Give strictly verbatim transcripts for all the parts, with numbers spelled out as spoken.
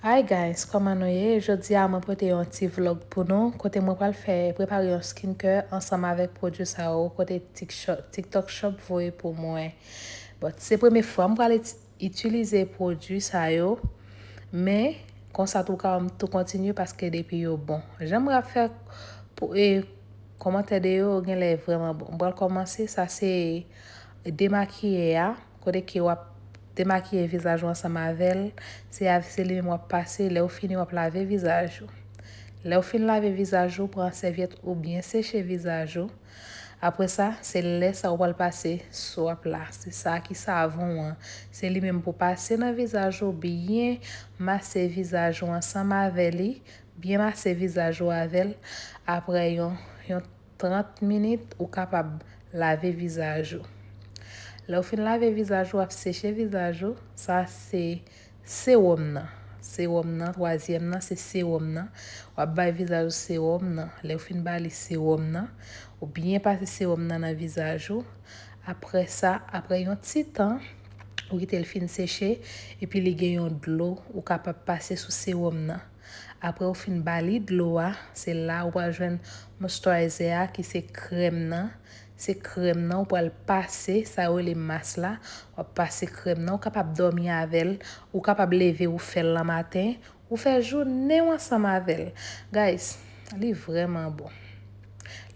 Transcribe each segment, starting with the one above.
Hi guys, kòman nou ye? Jodi a mwen pote yon ti vlog pou nou, kote mwen pral fè prepare yon skincare ansanm avèk pwodui sa yo, kote TikTok Shop voye pou mwen. Bon, se premye fwa mwen pral itilize pwodui sa yo, men konsa tou ka tou kontinye paske depi yo bon. Jan mwen ap fè pou e kòmantè de yo genlè vrèman bon. Mwen pral kòmanse, sa se demakiye a, kote ke w ap demakiye vizaj ou ansanm avè l, se li menm w ap pase, lè w fini w ap lave vizaj ou. Lè w fin lave vizaj ou, pran sèvyèt ou byen seche vizaj ou. Apre sa, se lè sa ou pral pase swap la, se sa ki savon an. Se li menm pou pase nan vizaj ou, byen mase vizaj ou ansanm avè li, byen mase vizaj ou avè l. Apre yon, yon trant minit, ou kapab lave vizaj ou. Lè w fin lave vizaj ou, w ap seche vizaj ou. Sa se sewòm nan. Sewòm nan, twazyèm nan, se sewòm nan. W ap bay vizaj ou sewòm nan. Lè w fin ba li sewòm nan, ou byen pase sewòm nan nan vizaj ou. Apre sa, apre yon ti tan, ou kite l fin seche, epi li gen yon dlo ou kapab pase sou sewòm nan. Apre ou fin ba li dlo a, se la ou pral jwenn moisturizer a ki se krèm nan. Se krèm nan ou pral pase, sa yo rele mas la. W ap pase krèm nan, ou kapab dòmi avè l, ou kapab leve ou fè l nan maten, ou fè jounen w ansanm avè l. Guys, li vrèman bon.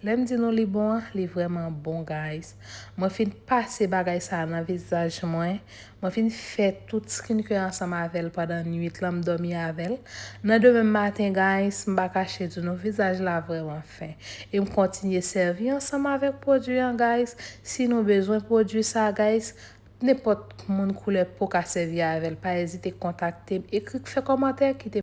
Lè m di nou li bon an, li vrèman bon, guys. Mwen fin pase bagay sa a nan vizaj mwen. Mwen fin fè tout skincare ansanm avè l pandan nwit lan, m dòmi avè l. Nan demen maten, guys, m pa kache di nou, vizaj la vrèman fen. E m kontinye sèvi ansanm avèk pwodui an, guys. Si nou bezwen pwodui sa, guys, nenpòt moun koulè po ka sèvi avè l. Pa ezite kontakte m, ekri, fè kòmantè, kite